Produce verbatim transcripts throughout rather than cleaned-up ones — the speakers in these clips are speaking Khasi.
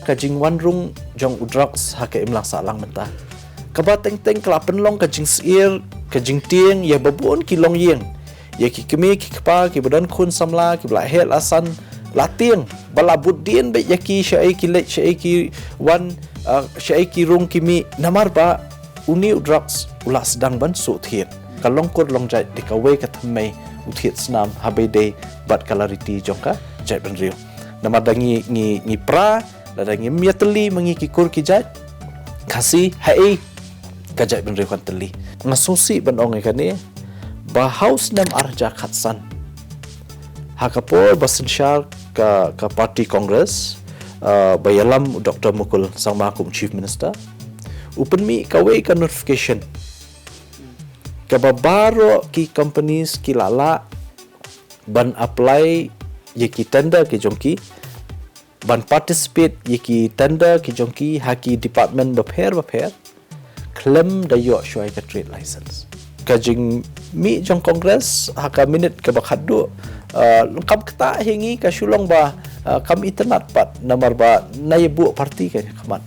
Ka jingwan rung jong u drugs ha ka imlang sahlang mynta, kaba teng teng ka la pynlong ka jingsyier, ka jingtieng ïa ba bun ki longïing, ïa ki kmie ki kpa kiba don khun samla kiba la heh la san, la tieng ba la bud dien beit ïa ki, shaei ki leit, shaei ki wan, ah, shaei ki rung ki mih, namar ba une u drugs u la sdang ban shu thied. Ka long kur long jait dei kawei ka thymmei u thied snam haba ïadei bad ka la riti jong ka jaitbynriew. Namar da ngi, ngi, ngi pra, lada ngim ïatylli ma ngi ki kur ki jait Khasi, haei ka jaitbynriew kan tylli. Nga sngewsih ban ong ïa kane, ba ha u snem ar hajar khatsan, ha ka por ba synshar ka, ka party Congress, ah, ba ïalam u Doctor Mukul Sangma kum Chief Minister, u pynmih kawei ka notification kaba baroh ki companies ki la lah ban apply ïa ki tender ki jong ki, ban participate ïa ki tender ki jong ki ha ki department bapher bapher, khlem da ïoh shuwa ïa ka trade license. Ka jingmih jong Congress ha ka minit kaba khatduh, ah, kam ktah hi ngi, ka shu long ba, ah, kam itynnad pat, namar ba na ïa buh party ka khmat,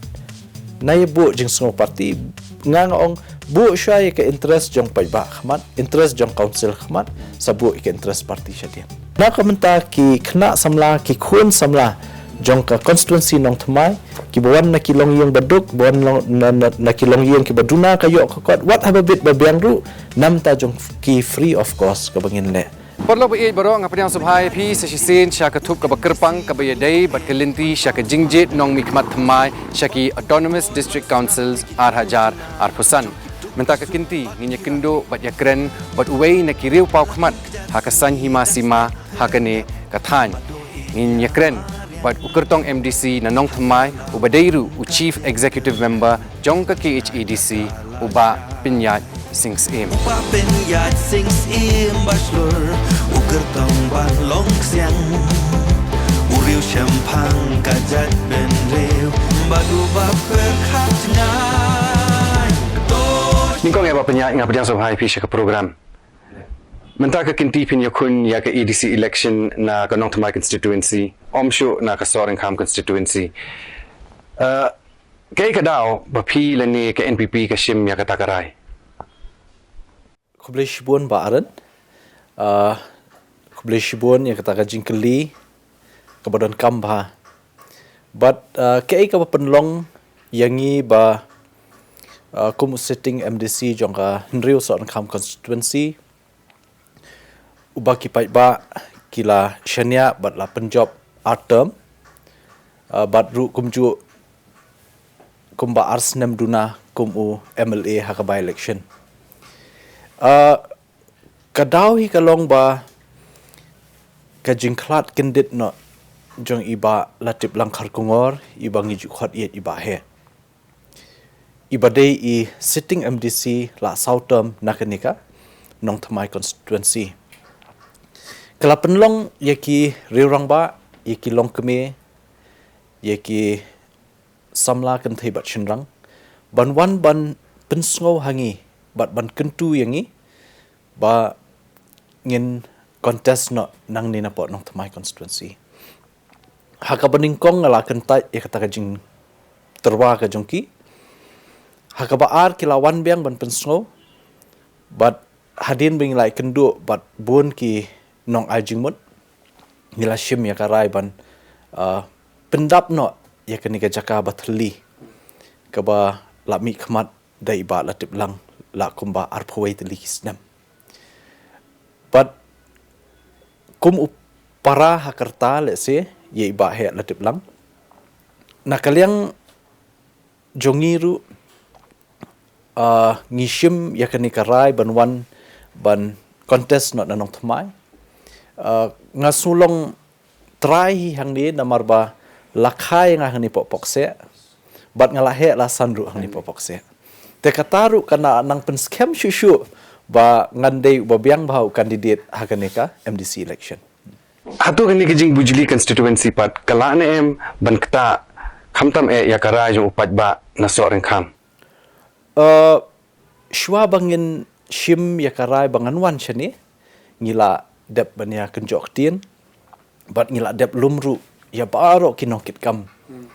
na ïa buh jingsngew party. Nga, nga ong, buh shuwa ïa ka interest jong paidbah khmat, interest jong council khmat, sa buh ïa ka interest party shadien. Na ka mynta ki khynnah samla, ki khun samla jong ka constituency Nongthymmai, kiba wan na ki longïing ba duk, ba wan long, na, na, na ki longïing kiba duna ka ïoh ka kot, wat haba bit ba biang ruh, namta jong ki free of cost kaba ngin leh. Paralok ba ïeit baroh, nga pdiang sngewbha ïa phi sa shisien sha ka thup kaba kyrpang kaba ïadei bad ka lynti sha ka jingjied nongmihkhmat thymmai sha ki Autonomous District Councils ar hajar arphew san. Mynta ka kynti ngin ïakynduh bad ïakren bad uwei na ki riewpawkhmat ha ka saiñ hima sima ha kane ka thaiñ. Ngin ïakren bad u kyrtong M D C na Nongthymmai, uba dei ruh u Chief Executive Member jong ka K H A D C, u Bah Pynïaid Sing Syiem. Bah Pynïaid Sing Syiem ba shlur, u kyrtong ban long ksiang, u riewshemphang ka jaitbynriew, bad uba pyrkhat jngai. Nyngkong ïa Bah Pynïaid, nga pdiang sngewbha ïa phi sha ka program. Mynta ka kynti phin ïakhun ïa ka A D C election na ka Nongthymmai constituency, ym shuh na ka Sohryngkham constituency. Eh, kaei ka daw ba phi lane ka N P P ka shim ïa kata ka rai? Khublei shibun Bah Aaron. Ah, khublei shibun ïa kata ka jingkylli kaba donkam bha. Bad, ah, kaei kaba pynlong ïa ngi ba, ah, kum u sitting M D C jong ka hynriew Sohryngkham constituency, uba ki paidbah ki la shaniah bad la pynjop ar term, ah, bad ruh kumjuh kumba ar snem duna kum u M L A ha ka by-election. Ah, ka daw hi ka long ba ka jingkhlad kyndit noh jong i Bah Latiplang Kharkongor, iba ngi ju khot ïa i Bah Heh, iba dei i sitting M D C la saw term na kane ka Nongthymmai constituency. Ka la pynlong ïa ki riewrangbah, ïa ki longkmie, ïa ki samla kynthei bad shynrang ban wan ban pynsngew ha ngi bad ban kyntu ïa ngi ba ngin contest noh nangne napoh Nongthymmai constituency. Ha kaba nyngkong nga la kyntait ïa kata ka jingtyrwa ka jong ki. Ha kaba ar ki la wan biang ban pynsngew. Bad hadien ba ngi la ïakynduh bad bun ki nongai jingmut, ngi la shim ïa ka rai ban, ah, pyndap noh ïa kane ka jaka ba thylli, kaba la mihkhmat da i Bah Latiplang la kumba arphew wei tylli ki snem. Bad kum u para ha ka rta, let's say, ïa i Bah Heh Latiplang, na ka liang jong ngi ruh, ah, ngi shim ïa kane ka rai ban wan ban contest noh na Nongthymmai. Ah, nga shu long trai hi hangne namar ba la kha ïa nga hangne poh Poksheh, bad nga la heh la san ruh hangne poh Poksheh. Te kata ruh ka nang pynskhem shuh shuh ba ngan dei uba biang bha u candidate ha kane ka M D C election. Hato kane ka jingbujli constituency pat ka lah ne em ban ktah khamtam eh ïa ka rai jong u paidbah na Sohryngkham? Eh, shuwa ba ngin shim ïa ka rai ba ngan wan shane, ngi la dep ban ïa kynjoh ktien bad ngi la dep lum ruh ïa baroh ki nongkitkam, hmm,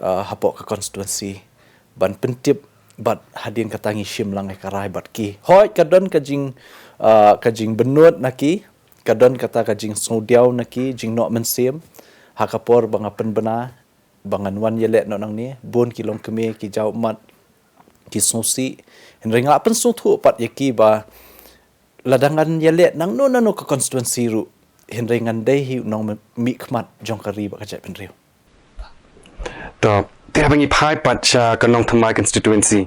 uh, hapoh ka constituency ban pyntip bad hadien kata ngi shim lang ïa ka rai bad ki. Hooid ka don ka jing, uh, ka jingbynud na ki, ka don kata ka jingsngewdiaw na ki, jingnoh mynsiem ha ka por ba nga pynbna ba ngan wan ïaleh noh nangne, bun ki longkmie ki jaw ummat ki sngewsih. Hynrei nga la pynsngewthuh pat ïa ki ba lada ngan ïaleh nangno nangno ka constituency ruh, hynrei ngan dei hi u nongmihkhmat jong ka ri bad ka jaitbynriew. To, te haba ngi phai pat sha ka Nongthymmai constituency,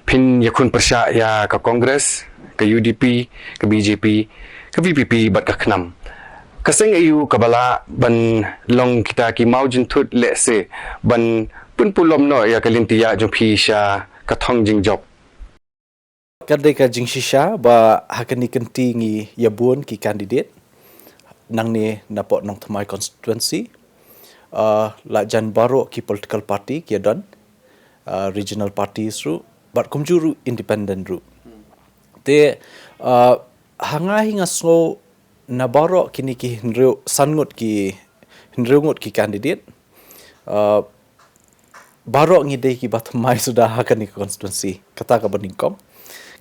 phin ïakhun pyrshah ïa ka Congress, ka U D P, ka B J P, ka V P P bad ka KHNAM. Ka seng aïu kaba lah ban long kita ki maw jynthut lehse ban pynpulom noh ïa ka lynti ïa jong phi sha ka thong jingjop? Ka dei ka jingshisha ba ha kane ka lynti ngi ïa bun ki candidate nangne napoh Nongthymmai constituency. Uh, la jan baroh ki political party ki ïa don, uh, regional parties ruh bad kumjuh ruh independent ruh. Te, uh, ha nga hi nga sngew na baroh kine ki hynriew san ngut ki, hynriew ngut ki candidate, uh, baroh ngi dei kiba thymmai suda ha kane ka constituency, kata kaba nyngkong.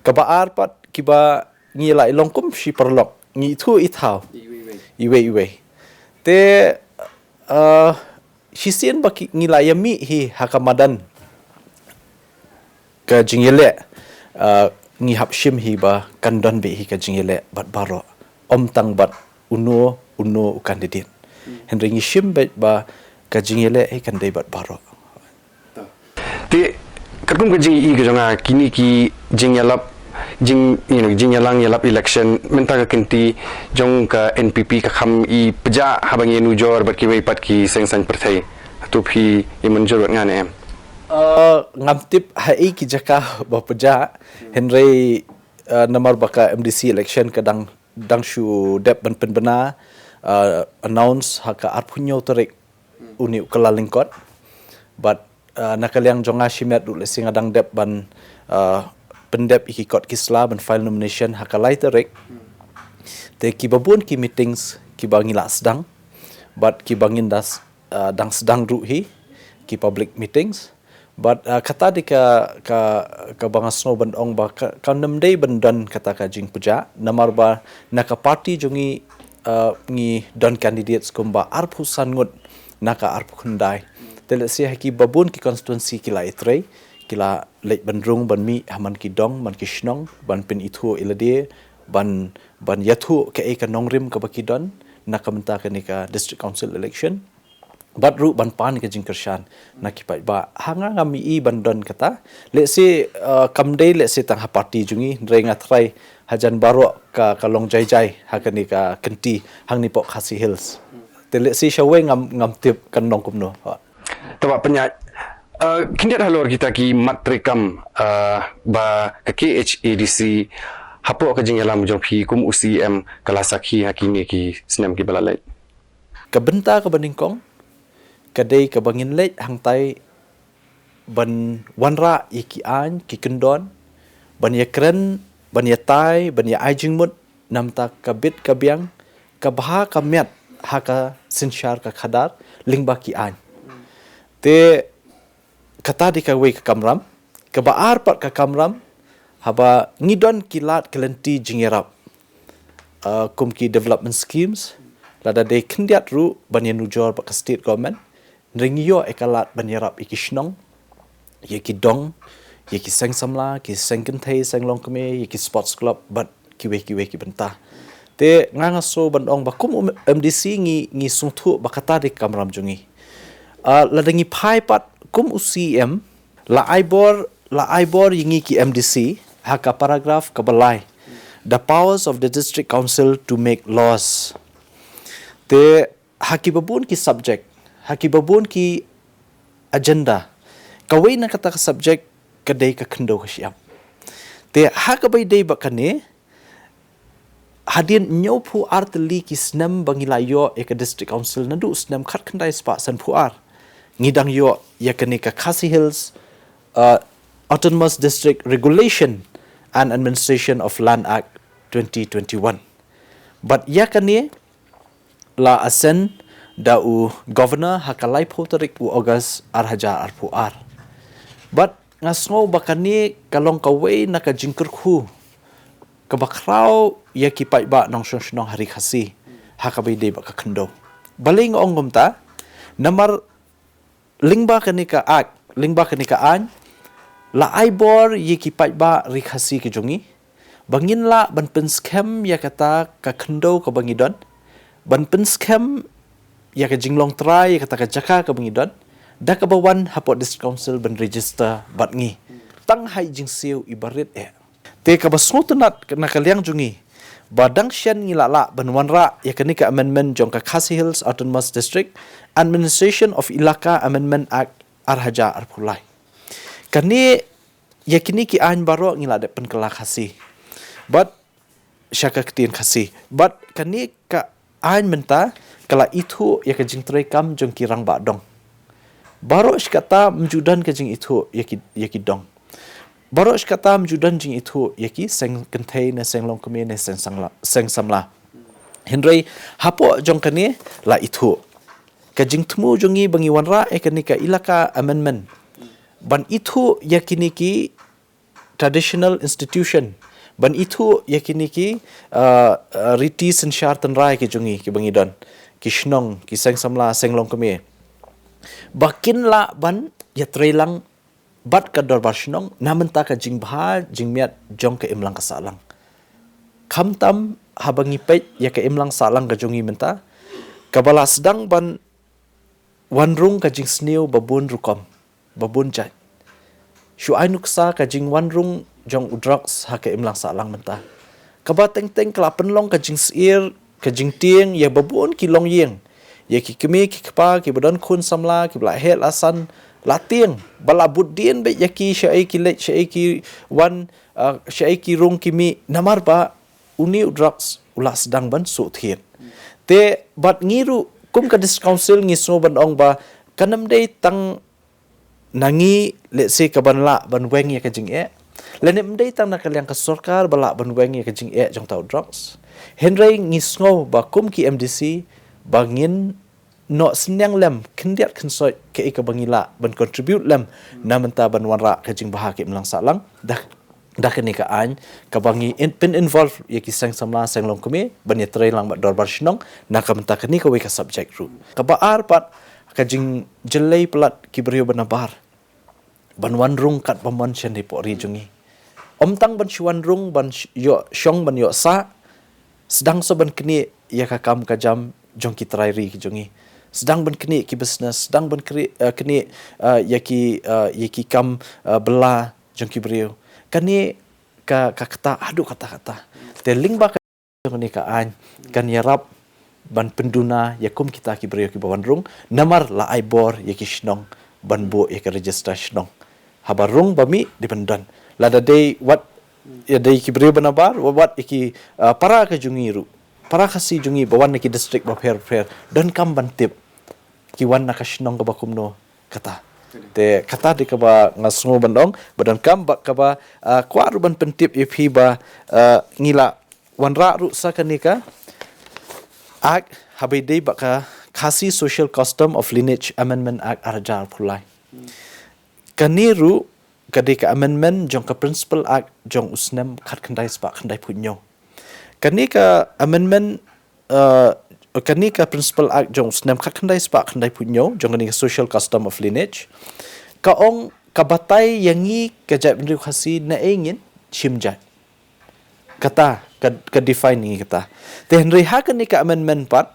Kaba ar pat kiba ngi la ïalong kum shi paralok, ngi ithuh ithaw iwei iwei. Te, uh, shisien ba ki, ngi la ïa mih hi ha ka madan ka jingïaleh, uh, ngi hap shim hi ba kan don beit hi ka jingïaleh bad baroh, ym tang bad uno uno u candidate. Hynrei ngi shim beit ba ka jingïaleh hi kan dei bad baroh. Te katkum ka jingïohi ka jong nga, kine ki jingïalap, jing, you know, jingïalang ïalap election mynta ka kynti jong ka N P P ka kham i pjah haba ngi nujor bad kiwei pat ki seng saiñ pyrthei. Hato phi i mynjur bad nga ne em? Uh, ngam tip ha i ki jaka ba pjah, hynrei, uh, namar ba ka M D C election ka dang, dang shu dep ban pynbna, uh, announce ha ka arphew hynñiew tarik une u Kyllalyngkot. Bad, uh, na ka liang jong nga shimet ruh lehse nga dang dep ban, uh, pyndep ïa ki kot ki sla ban file nomination ha ka lai tarik. Te kiba bun ki meetings kiba ngi la sdang bad kiba ngin da s-, uh, dang sdang ruh hi ki public meetings. Bad, uh, kata dei ka, ka, kaba nga sngew ban ong ba ka, kan ym dei ban don kata ka jingpjah namar ba na ka party jong ngi, uh, ngi don candidates kumba arphew san ngut na ka arphew khyndai. Te lehse ha kiba bun ki constituency ki la ïatrei, ki la leit ban rung ban mih ha man ki dong man ki shnong ban pynithuh ïa lade, ban, ban ïathuh kaei ka nongrim kaba ki don na ka bynta kane ka District Council election. Bad ruh ban pan ka jingkyrshan na ki paidbah. Ha nga ngam i ban don kata. Lehse, uh, kam dei lehse tang ha party jong ngi, hynrei nga tharai hajan baroh ka, ka long jai jai ha kane ka kynti hangne poh Khasi Hills. Te lehse shawei ngam, ngam tip kan long kumno. Te ba pynïaid, uh, khyndiat halor kita ki mat treikam, uh, ba ka K H A D C hapoh ka jingïalam jong phi kum u C E M ka la sakhi ha kine ki snem kiba la leit. Ka bynta kaba nyngkong ka dei kaba ngin leit hangtai ban wanrah ïa ki aiñ ki kyndon, ban ïakren, ban ïatai, ban ïa ai jingmut namar ka bit ka biang, ka bha ka miat ha ka synshar ka khadar lyngba ki aiñ. Te kata dei kawei ka kamram. Kaba ar pat ka kamram, haba ngi don ki lad ki lynti jingïarap, uh, kum ki development schemes, lada dei khyndiat ruh ban ïanujor bad ka state government, hynrei ngi ïoh ïa ka lad ban ïarap ïa ki shnong, ïa ki dong, ïa ki seng samla, ki seng kynthei, seng longkmie, ïa ki sports club bad kiwei kiwei ki bynta. Te nga nga sngew ban ong ba kum u M D C ngi, ngi sngewthuh ba kata dei ka kamram jong ngi. Ah, lada ngi phai pat kum u C E M, la ai bor, la ai bor ïa ngi ki M D C ha ka paragraph kaba lai, the powers of the District Council to make laws. Te ha kiba bun ki subject, ha kiba bun ki agenda, kawei na kata ka subject ka dei ka khyndew ka shyiap. Te ha kaba ïadei bad kane, hadien hynñiewphew ar tylli ki snem ba ngi la ïoh ïa ka District Council, naduh snem khatkhyndai spah sanphew ar ngi dang ïoh ïa kane ka Khasi Hills, uh, Autonomous District Regulation and Administration of Land Act twenty twenty-one. Bad ïa kane la ascend da u Governor ha ka laiphew tarik u August ar hajar arphew ar. Bad nga sngew ba kane ka long kawei na ka jingkyrkhu kaba khraw ïa ki paidbah nongshong shnong ha Ri Khasi ha kaba ïadei bad ka khyndew. Balei nga ong kumta? Namar lyngba kane ka act, lyngba kane ka aiñ, la ai bor ïa ki paidbah Ri Khasi ki jong ngi ba ngin lah ban pynskhem ïa kata ka khyndew kaba ngi don, ban pynskhem ïa ka jinglong trai ïa kata ka jaka kaba ngi don, da kaba wan hapoh District Council ban register bad ngi. Tang ha i jingsiew iba rit eh. Te kaba sngewtynnat na ka liang jong ngi ba dang shen ngi la lah ban wanrah ïa kane ka amendment jong ka Khasi Hills Autonomous District Administration of Elaka Amendment Act ar hajar arphew lai. Kane, ïa kine ki aiñ baroh ngi la dep pynkylla Khasi bad sha ka ktien Khasi. Bad kane ka aiñ mynta ka la ithuh ïa ka jingtrei kam jong ki rangbah dong. Baroh shi katta ym ju don ka jingithuh ïa ki, ïa ki dong. Baroh shi katta ym ju don jingithuh ïa ki seng kynthei ne seng longkmie ne seng sangla, seng samla. Hynrei hapoh jong kane la ithuh. Ka jingthmu jong ngi ba ngi wanrah ïa kane ka Elaka Amendment ban ithuh ïa kine ki traditional institution, ban ithuh ïa kine ki, uh, uh, riti synshar tynrai ki jong ngi kiba ngi don, ki shnong, ki seng samla, seng longkmie, ba kin lah ban ïatreilang bad ka dorbar shnong na mynta ka jingbha jingmiat jong ka imlang ka sahlang. Khamtam haba ngi peit ïa ka imlang sahlang ka jong ngi mynta, kaba la sdang ban wan rung ka jingsniew ba bun rukom, ba bun jait. Shu ai nuksa ka jingwan rung jong u drugs ha ka imlang sahlang mynta, kaba teng teng ka la pynlong ka jingsyier, ka jingtieng ïa ba bun ki longïing, ïa ki kmie ki kpa kiba don khun samla kiba la heh la san, la tieng, ba la bud dien beit ïa ki shaei ki leit, shaei ki wan, uh, shaei ki rung ki mih, namar ba une u drugs u la sdang ban shu thied. Te bad ngi ruh kum ka District Council ngi sngew ban ong ba kan ym dei tang na ngi, let's say, ka ban lah ban weng ïa ka jingeh, lane ym dei tang na ka liang ka sorkar ba lah ban weng ïa ka jingeh jong uta u drugs. Hynrei ngi sngew ba kum ki M D C ba ngin noh synñiang lem khyndiat khynsoit kaei kaba ngi lah ban contribute lem na mynta ban wanrah ka jingbha ka imlang sahlang da, da kane ka aiñ, kaba ngi in, pyn involve ïa ki seng samla seng longkmie ban ïatreilang bad dorbar shnong na ka mynta kane kawei ka subject ruh. Kaba ar pat, ka jingjyllei palat ki briew ba nabar ban wan rung katba mon shen hapoh ri jong ngi. Ym tang ban shu wan rung ban sh-, ïoh shong ban ïoh sah, sdang sa ban knieh ïa ka kam ka jam jong ki trai ri ki jong ngi. Sdang ban knieh ki business, sdang ban kri-, eh, knieh, eh, ïa ki, eh, ïa ki kam, eh, bylla jong ki briew. Kane ka, ka kata, haduh kata kata. Te lyngba ka jong kane ka aiñ kan ïarap ban pynduna ïa kum kita ki briew kiba wan rung, namar la ai bor ïa ki shnong ban buh ïa ka register shnong. Haba rung ba mih dei ban don. Lada dei wat, ïa dei ki briew ba nabar, wat, wat ïa ki, ah, para ka jong ngi ruh, para Khasi jong ngi ba wan na ki district bapher bapher, donkam ban tip ki wan na ka shnong kaba kumno kata. Te kata dei kaba nga sngew ban ong, ba donkam ba kaba, ah, kwah ruh ban pyntip ïa phi ba, ah, ngi la wanrah ruh sa kane ka Act haba ïadei bad ka Khasi Social Custom of Lineage Amendment Act ar hajar arphew lai. Kane ruh ka dei ka amendment jong ka Principal Act jong u snem khatkhyndai spah khyndaiphew hynñiew. Kane ka amendment, eh, kane ka Principal Act jong u snem khatkhyndai spah khyndaiphew hynñiew jong kane ka Social Custom of Lineage ka ong, ka batai ïa ngi ka jaitbynriew Khasi naei ngin shim jait. Kata ka, ka define ngi kata. Te hynrei ha kane ka amendment pat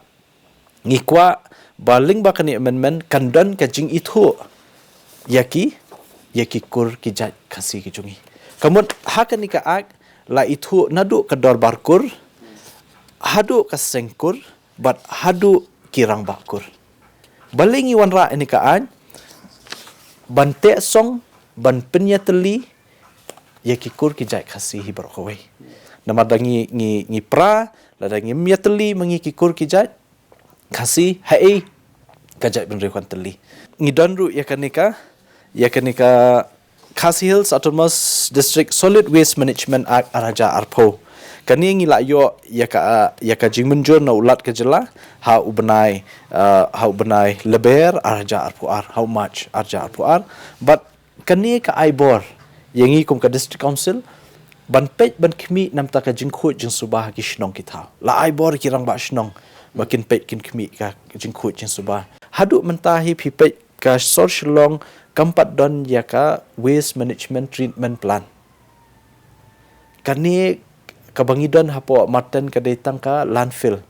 ngi kwah ba lyngba kane amendment kan don ka jingithuh ïa ki, ïa ki kur ki jait Khasi ki jong ngi. Ka mut ha kane ka Act la ithuh naduh ka dorbar kur haduh ka seng kur bad haduh ki rangbah kur. Balei ngi wanrah ïa kane ka aiñ? Ban teh song, ban pynïatylli ïa ki kur ki jait Khasi hi baroh kawei. Namar da ngi, ngi, ngi pra, lada ngim ïatylli ma ngi ki kur ki jait Khasi, haei ka jaitbynriew kan tylli? Ngi don ruh ïa kane ka, ïa kane ka Khasi Hills Autonomous District Solid Waste Management Act ar hajar arphew. Kane ngi la ïoh ïa ka, ïa ka jingmynjur na u Lat ka jylla ha u bnai, uh, ha u bnai Lber ar hajar arphew ar, ha u March ar hajar arphew ar. Bad kane ka ai bor ïa ngi kum ka District Council ban peit ban khmih namar ka jingkhuid jingsuba ha ki shnong ki thaw. La ai bor ki rangbah shnong ba kin peit kin khmih ka jingkhuid jingsuba. Haduh mynta hi phi peit ka sor Shillong kam pat don ïa ka Waste Management Treatment Plant. Kane kaba ngi don hapoh Marten ka dei tang ka landfill.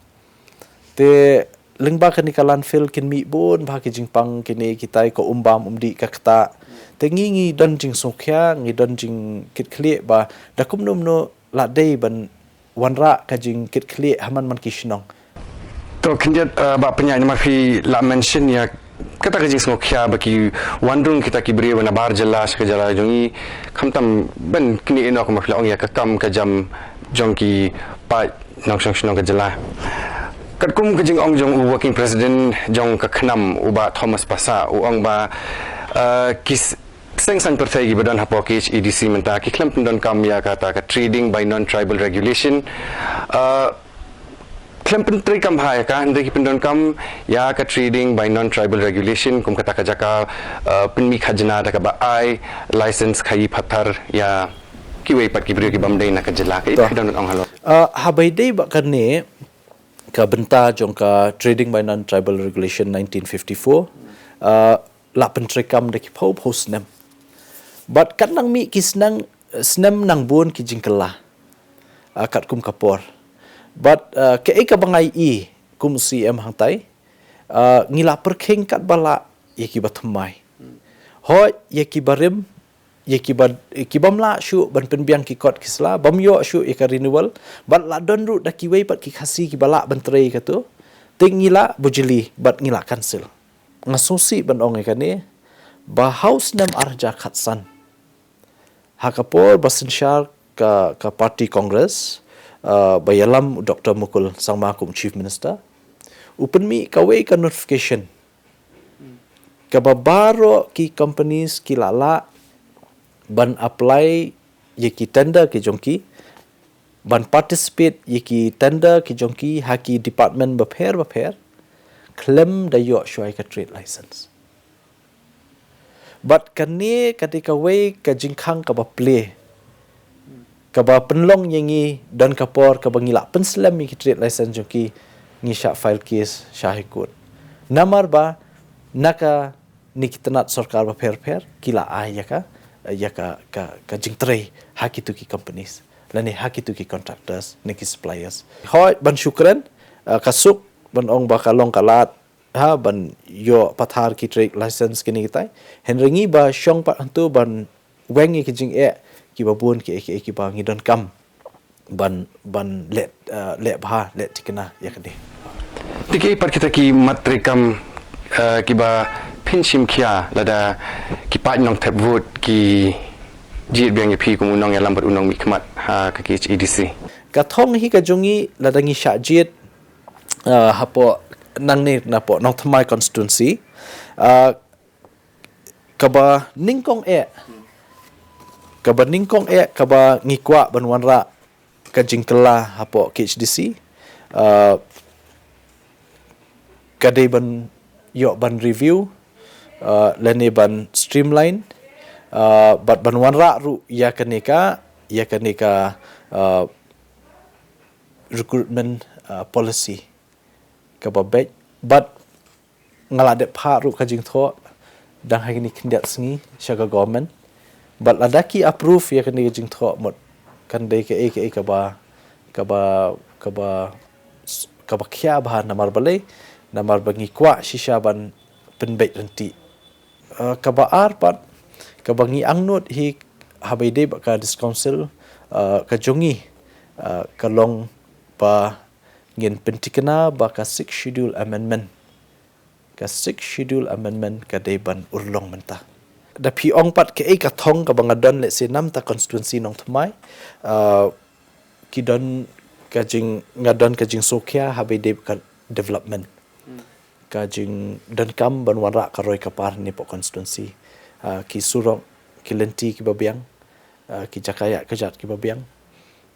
Te lyngba kane ka landfill kin mih bun bha ki jingpang kine kitai, ka um bam um dih, ka ktah. Te ngi ngi don jingsngewkhia, ngi don jingkitkhlieh ba da kumno kumno la dei ban wanrah ka jingkitkhlieh ha man man ki shnong. To khyndiat, uh, Bah Pynïaid, namar phi la mention ïa kata ka jingsngewkhia ba ki wan rung kita ki briew na bar jylla sha ka jylla jong ngi, khamtam ban knieh noh, kumba phi la ong, ïa ka kam ka jam jong ki paid nongshong shnong ka jylla. Katkum ka jingong jong u Working President jong ka KHNAM, u Bah Thomas Passah, u ong ba, uh, ki s- seng saiñ pyrthei kiba don hapoh K H A D C mynta ki khlem pyndonkam ïa kata ka Trading by Non-Tribal Regulation. Uh, khlem pyntreikam bha ïa ka, hynrei ki pyndonkam ïa ka Trading by Non-Tribal Regulation kum kata ka jaka, uh, pynmih khajna da kaba ai license khaïi pathar ïa kiwei pat ki briew ki bym dei na ka jylla. Kaei phi don ong halor? Uh, haba ïadei bad kane ka bynta jong ka Trading by Non-Tribal Regulation nineteen fifty-four, uh, la pyntreikam da ki phew phew snem. Bad kan nang mih ki snem, snem nang bun ki jingkylla, uh, katkum ka por. Bad, uh, kaei kaba nga ïohi kum u C M hangtai, uh, ngi la pyrkhing katba lah ïa kiba thymmai. Hooid, ïa kiba rim, ïa kiba, ïa ki bym lah shuh ban pynbiang ki kot ki sla, bym ïoh shuh ïa ka renewal, bad la don ruh da kiwei pat ki Khasi kiba lah ban trei kato. Te ngi la bujli bad ngi la cancel. Nga sngewsih ban ong ïa kane ba ha u snem ar hajar khatsan, ha ka por ba synshar ka, ka party Congress, uh, ba ïalam u Doctor Mukul Sangma kum Chief Minister, u pynmih kawei ka notification kaba baroh ki companies ki la lah ban apply ïa ki tender ki jong ki, ban participate ïa ki tender ki jong ki ha ki department bapher bapher, khlem da ïoh shuwa ïa ka trade license. Bad kane ka dei kawei ka jingkhang kaba plie, kaba pynlong ïa ngi don ka por kaba ngi la pynslem ïa ki trade license jong ki, ngi shah file case sha High Court. Namar ba na kane ki tnat sorkar bapher bapher ki la ai ïa ka, ïa ka, ka, ka jingtrei ha kito ki companies lane ha kito ki contractors ne ki suppliers. Hooid, ban shu kren, uh, ka suk ban ong ba ka long ka lad ha ban ïoh pathar ki trade license kine kitai. Hynrei ngi ba shong pat hangto ban weng ïa ki jingeh kiba bun ki, ki, kiba ngi donkam ban, ban leh, uh, leh bha, leh thikna ïa kane. Te kaei pat kita ki mat treikam, uh, kiba phin shim khia lada ki paid nongthep vote ki jied biang ïa phi kum u nongïalam bad u nongmihkhmat ha ka K H A D C? Ka thong hi ka jong ngi lada ngi shah jied, uh, hapoh nangne napoh Nongthymmai constituency, uh, kaba nyngkong eh, kaba nyngkong eh kaba ngi kwah ban wanrah ka jingkylla hapoh K H A D C, uh, ka dei ban ïoh ban review, uh, lane ban streamline, uh, bad ban wanrah ruh ïa kane ka, ïa kane ka, uh, recruitment, uh, policy kaba beit. Bad nga la dep phah ruh ka jingthoh dang ha kine khyndiat sngi sha ka government. Bad lada ki approve ïa kane ka jingthoh mut kan dei kaei kaei kaba, kaba, kaba, kaba khia bha. Namar balei? Namar ba ngi kwah shisha ban pynbeit ryntih. Uh, kaba ar pat, kaba ngi angnud hi haba ïadei bad ka District Council, uh, ka jong ngi, uh, ka long ba ngin pynthikna ba ka Sixth Schedule Amendment, ka Sixth Schedule Amendment ka dei ban urlong mynta. Da phi ong pat kaei ka thong kaba nga don, let's say, namar ka constituency Nongthymmai, uh, ki don ka jing, nga don ka jingsngewkhia haba ïadei bad ka development. Ka jingdonkam ban wanrah ka roi ka par hapoh constituency. Uh, ki surok, ki lynti kiba biang, uh, ki jaka ïaid kjat kiba biang.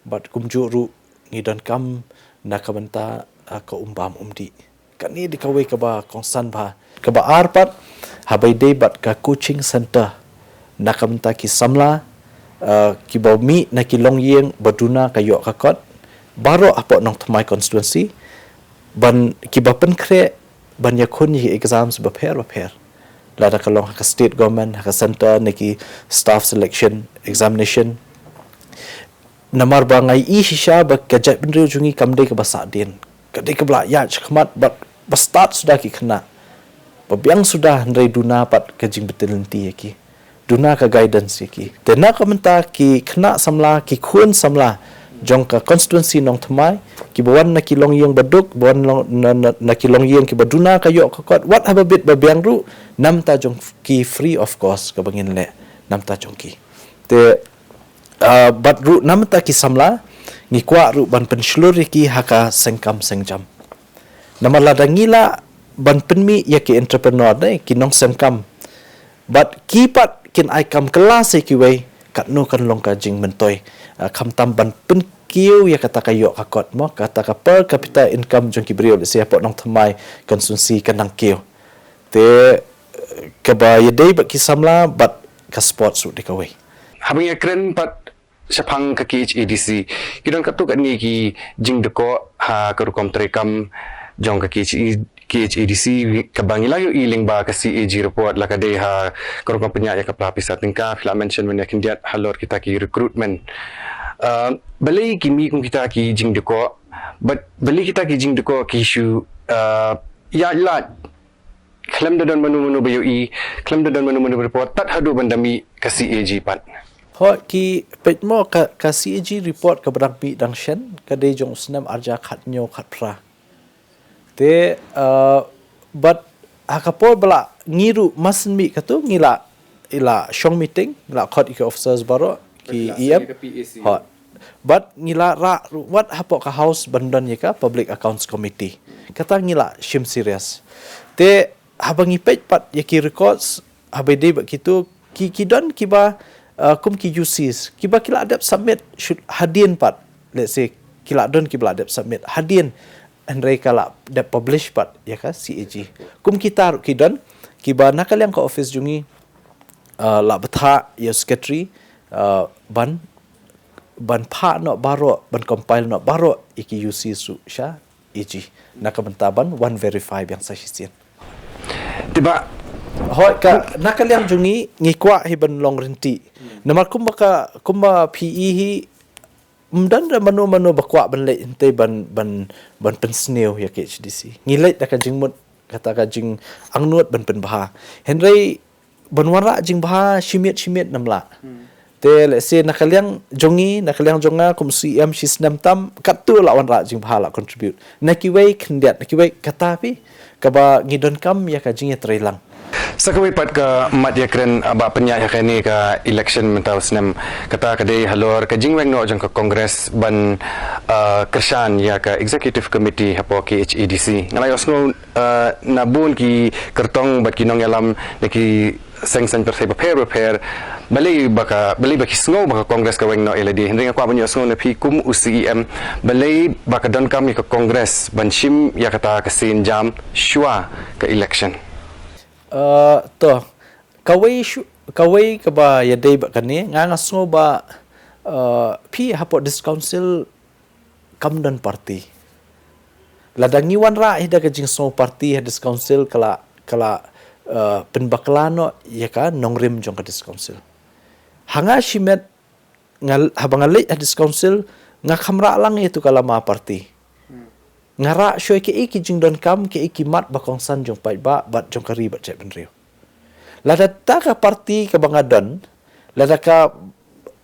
Bad kumjuh ruh ngi donkam na ka bynta, ah, ka um bam um dih. Kane dei kawei kaba kongsan bha. Kaba ar pat, haba ïadei bad ka coaching center na ka bynta ki samla, ah, kiba mih na ki longïing ba duna ka ïoh ka kot baroh hapoh Nongthymmai constituency, ban kiba pynkhreh ban ïakhun ïa ki exams bapher bapher. Lada ka long ha ka state government, ha ka center, na ki staff selection examination. Namar ba nga ïohi shisha ba ka jaitbynriew jong ngi kam dei kaba sahdien. Ka dei kaba la ïaid shakhmat bad ba stad suda ki khynnah. Ba biang suda, hynrei duna pat ka jingbtin lynti ïa ki. Duna ka guidance ïa ki. Te na ka bynta ki khynnah samla, ki khun samla jong ka constituency Nongthymmai, kiba wan na ki longïing ba duk, ba wan long, na, na, na ki longïing kiba duna ka ïoh ka kot, wat haba bit ba biang ruh, na bynta jong ki free of cost kaba ngin leh na bynta jong ki. Te, ah, bad ruh na bynta ki samla, ngi kwah ruh ban pynshlur ïa ki ha ka seng kam seng jam. Namar lada ngi lah ban pynmih ïa ki entrepreneur, ne, ki nongseng kam, bad ki pat kin ai kam kylla sha kiwei, katno kan long ka jingmyntoi, ah, khamtam ban pynkiew ïa kata ka ïoh ka kot mo, kata ka per capita income jong ki briew, lehse hapoh Nongthymmai constituency kan nang kiew. Te, eh, kaba ïadei bad ki samla bad ka sports ruh dei kawei. Haba ngi ïakren pat shaphang ka K H A D C, ki don katto katne ki jingdkoh ha ka rukom treikam jong ka K H A, K H A D C, kaba ngi la ïohi lyngba ka C A G report, la ka dei ha ka rukom pynïaid ïa ka pla pisa tyngka, phi la mention mynne khyndiat halor kita ki recruitment. Ah, balei ki mih kum kita ki jingdkoh, bad balei kita ki jingdkoh ki shu, ah, ïaid lad khlem da don mano mano ba ïohi, khlem da don mano mano ba report, tad haduh ban da mih ka C A G pat. Hooid, ki peit mo ka, ka C A G report kaba dang mih dang shen, ka dei jong u snem arhajar khathynñiew khatphra. Te, uh, bad ha ka por ba la ngi ruh mar shen mih katto, ngi la, i la shong meeting, ngi la khot ïa ki officers baroh, ki E M. Hooid. Bad ngi la rah ruh wat hapoh ka House ban don ïa ka Public Accounts Committee. Kata ngi la shim serious. Te haba ngi peit pat ïa ki records, haba ïadei bad kito, ki, ki don kiba, uh, kum ki U Cs, kiba ki la dep submit shut hadien pat. Let's say, ki la don kiba la dep submit hadien, hynrei ka la dep publish pat ïa ka C A G. Kum kita ruh ki don, kiba na ka liang ka office jong ngi, uh, la bthah ïa u secretary, uh, ban, ban phah noh baroh, ban compile noh baroh ïa ki U Cs ruh sha A G. Na ka bynta ban wan verify biang sa shisien. Te bah, hooid, ka, na ka liang jong ngi, ngi kwah hi ban long ryntih. Namar kumba ka, kumba phi i hi, ym don da mano mano ba kwah ban leit hangtei ban, ban, ban pynsniew ïa K H A D C. Ngi leit da ka jingmut, kata ka jingangnud ban pynbha. Hynrei ban wanrah jingbha shi miet shi miet ym lah. Te lehse na ka liang jong ngi, na ka liang jong nga kum C E M shi snem tam, katto la wanrah jingbha, la contribute. Na kiwei khyndiat, na kiwei kata phi, kaba ngi donkam ïa ka jingïatreilang. Sa kawei pat ka mat ïakren, ah, ba pynïaid ha kane ka election mynta u snem, kata ka dei halor ka jingweng noh jong ka Congress ban, ah, kyrshan ïa ka Executive Committee hapoh K H A D C. Nga la ïohsngew, ah, na bun ki kyrtong bad ki nongïalam na ki seng saiñ pyrthei bapher bapher, balei ba ka, balei ba ki sngew ba ka Congress ka weng noh ïa lade. Hynrei nga kwah ban ïohsngew na phi kum u C E M, balei ba ka donkam ïa ka Congress ban shim ïa kata ka sienjam shuwa ka election? Uh, to, kawei shu-, kawei kaba ïadei bad kane, nga, nga sngew ba, uh, phi hapoh District Council kam don party. Lada ngi wanrah hi da ka jingsngew party ha District Council, ka la, ka la, uh, pynbakla noh ïa ka nongrim jong ka District Council. Ha nga shimet, nga, haba nga leit ha District Council, nga kham rah lang ïa tu ka lama party. Nga rah shuwa kaei ki jingdonkam, kaei ki mat ba kongsan jong paidbah bad jong ka ri bad jaitbynriew. Lada ta ka party kaba nga don, lada ka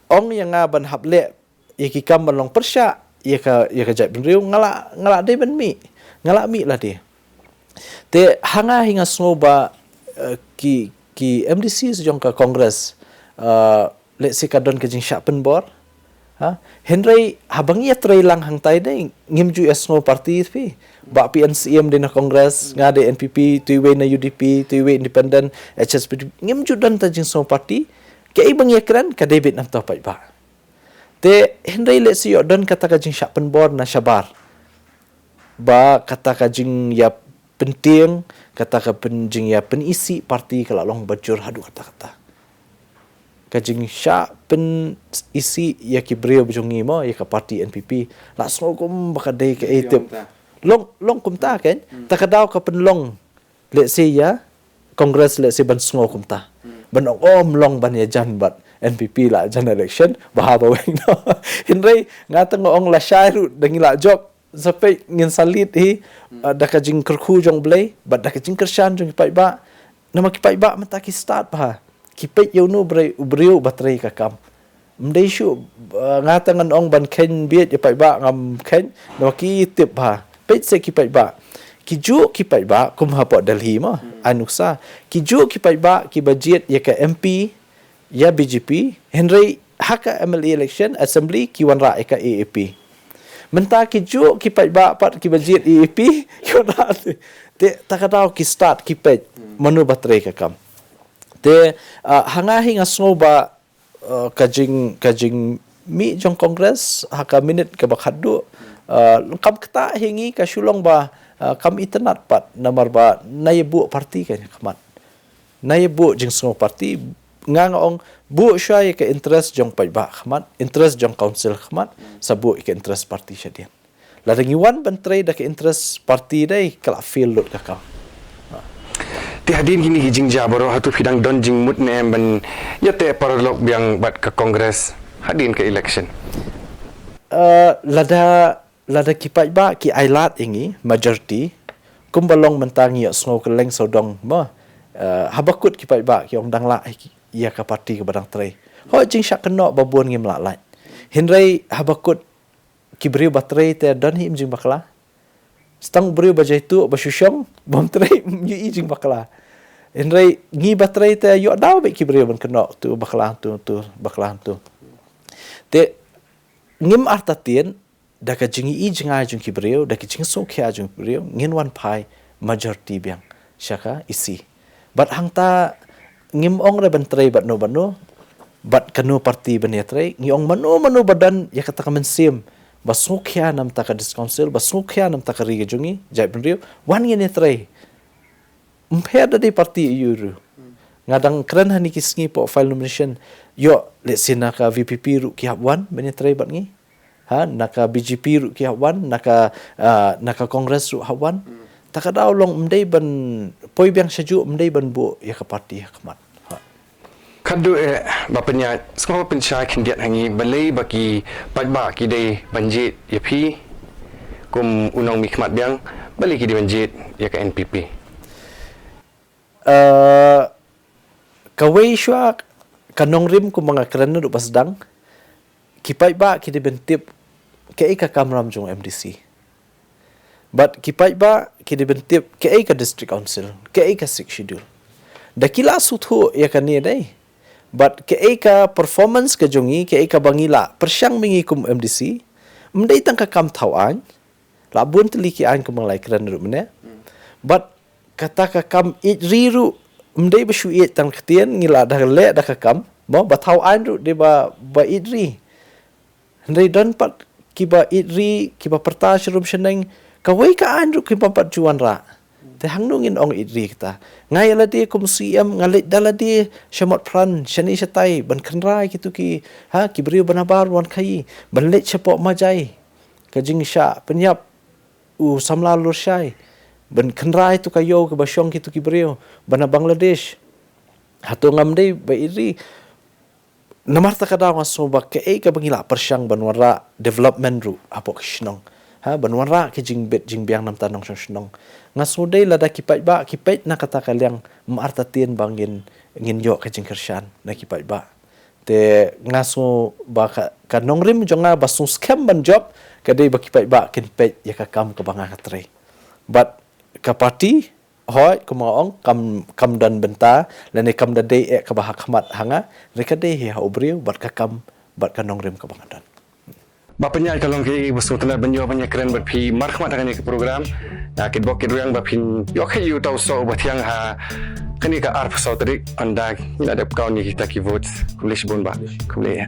ong ïa nga ban hap leh ïa ki kam ban long pyrshah ïa ka, ïa ka jaitbynriew, nga la, nga la dei ban mih, nga la mih lade. Te ha nga hi nga sngew ba, eh, ki, ki M D Cs jong ka Congress, eh, lehse ka don ka jingshah pynbor. Ha? Hynrei haba ngi ïatreilang hangtai dei, ngim ju ïasngew party phi. Bah P N C M dei na Congress, nga dei N P P, tu iwei na U D P, tu iwei independent, H S P D P. Ngim ju don ta jingsngew party. Kaei ba ngi ïakren, ka dei beit na bynta paidbah. Te hynrei lehse ïoh don kata ka jingshah pynbor na shabar ba kata ka jingïapyntieng, kata ka pyn, jingïapynisih parti ka la long ba jur haduh katta katta. Ka jingshah pynisih ïa ki briew ba jong ngi mo, ïa ka parti N P P, la sngew kumba ka dei kaei tip. Long, long kumta kan, ta ka daw ka pynlong, lehse ïa Congress lehse ban sngew kumta. Ban ong, oh, ym long ban ïajan bad N P P la jan election, bha ba weng noh. Hynrei nga tang ong lashai ruh da ngi la jop, sa peit ngin sa leit hi, uh, da ka jingkyrkhu jong U Blei bad da ka jingkyrshan jong ki paidbah. Namar ki paidbah mynta ki stad bha, ki peit ïa uno u briew, u briew ba trei ka kam. Ym dei shuh, uh, nga tang ngan ong ban kheiñ beit ïa paidbah, ngam kheiñ, namar ki tip bha. Peit se ki paidbah, ki juh ki paidbah kum hapoh Delhi mo, ai nuksa, ki juh ki paidbah kiba jied ïa ka M P ïa B J P, hynrei ha ka M L A election, assembly, ki wanrah ïa ka A A P. Mynta ki juh ki paidbah pat kiba jied A A P, ki wanrah. Te ta ka daw ki stad ki peit mano ba trei ka kam. Te, uh, ha nga hi nga sngew ba, uh, ka jing, ka jingmih jong Congress ha ka minit kaba khatduh, uh, kam ktah hi ngi, ka shu long ba, uh, kam itynnad pat namar ba na ïa buh parti ka ïa khmat. Na ïa buh jingsngew parti, nga nga ong buh shuwa ïa ka interest jong paidbah khmat, interest jong council khmat, sa buh ïa ka interest parti shadien. Lada ngi wan ban trei da ka interest parti dei, ka la fail lut ka kam. Te hadien kine ki jingjia baroh, hato phi dang don jingmut ne em ban ïateh paralok biang bad ka Congress hadien ka election? Uh, lada, lada ki paidbah ki ailad ïa ngi majority, kumba long mynta ngi ïohsngew kylleng sawdong mo, uh, haba kut ki paidbah ki ong dang lah ïa ka parti kaba dang trei. Hooid, jingshah kynnoh ba bun ngim lah lait. Hynrei haba kut ki briew ba trei te don hi im jingbakla. Tang briew ba jaituh ba shu shong bym trei, ym ïohi jingbakla. Hynrei ngi ba trei te ïoh daw beit ki briew ban kynnoh, tu bakla tu, tu bakla tu. Te ngim artatien, da ka jingïohi jngai jong ki briew, da ka jingsngewkhia jong ki briew, ngin wan phai majority biang sha ka E C. Bad hangta ngim ong re ban trei bad no bad no, bad kano parti ban ïatrei, ngi ong mano mano ba don ïa kata ka mynsiem ba sngewkhia namar ka District Council, ba sngewkhia namar ka ri ka jong ngi, jaitbynriew, wan ngin ïatrei. Ym pher da dei parti aiu ruh. Nga dang kren ha kine ki sngi hapoh file nomination, ïoh lehse na ka V P P ruh ki hap wan ban ïatrei bad ngi. Ha, na ka B J P ruh ki hap wan, na ka, ah, na ka Congress ruh hap wan. Ta ka daw long ym dei ban poi biang sha juh, ym dei ban buh ïa ka parti ha khmat. Ha. Khatduh eh, Bah Pynïaid, sngewbha pynshai khyndiat ha ngi balei ba ki paidbah ki dei ban jied ïa phi kum u nongmihkhmat biang, balei ki dei ban jied ïa ka N P P? Eh, kawei shuwa ka nongrim kumba nga kren naduh ba sdang, ki paidbah ki dei ban tip kaei ka kamram jong M D C. Bad ki paidbah ki dei ban tip kaei ka District Council, kaei ka Sixth Schedule. Da ki la sngewthuh ïa kane dei. Bad kaei ka performance ka jong ngi, kaei kaba ngi la pyrshang mynta kum M D C, ym dei tang ka kam thaw aiñ, la bun tylli ki aiñ kumba nga la kren ruh mynne. Bad kata ka kam ïeit ri ruh, ym dei ba shu ïeit tang ktien, ngi la da leh da ka kam, mo, ba thaw aiñ ruh dei ba, ba ïeit ri. Hynrei don pat kiba ïeit ri, kiba pyrta sharum shaneng, kawei ka aiñ ruh kim pat ju wanrah. Te hangno ngin ong ïeit ri kata? Nga ïa lade kum C M, nga leit da lade sha Motphran, shane shatai, ban kynra ïa kito ki, ha, ki briew ba nabar wan khaii, ban leit shapoh Majai, ka jingshah pynïap u samla Lurshai, ban kynra ïa kito ka ïew kaba shong kito ki briew ba na Bangladesh. Hato ngam dei ba ïeit ri? Namar kata ka daw nga sngew ba kaei kaba ngi la pyrshang ban wanrah development ruh hapoh ki shnong. Ha, ban wanrah ki jingbit jingbiang namar ka nongshong shnong. Nga sngew dei lada ki paidbah ki peit na kata ka liang, ym artatien ba ngin, ngin ïoh ka jingkyrshan na ki paidbah. Te nga sngew ba ka, ka nongrim jong nga ba sngewskhem ban jop ka dei ba ki paidbah kin peit ïa ka kam kaba nga ka trei. Bad ka parti, hooid, kumba nga ong, kam, kam don bynta lane kam da dei eh kaba ha khmat ha nga, hynrei ka dei hi ha u briew bad ka kam bad ka nongrim kaba nga don. Bah Pynïaid, ka long kaei ba sngewtynnat ban ïoh ban ïakren bad phi markhmat ha kane ka program. Nga kitbok kitrwiang ba phin ïoh khet ïa uta u soh uba thiang ha kane ka arphew saw tarik, ynda ngi la dep count ïa kita ki votes. Khublei shibun bah. Khublei.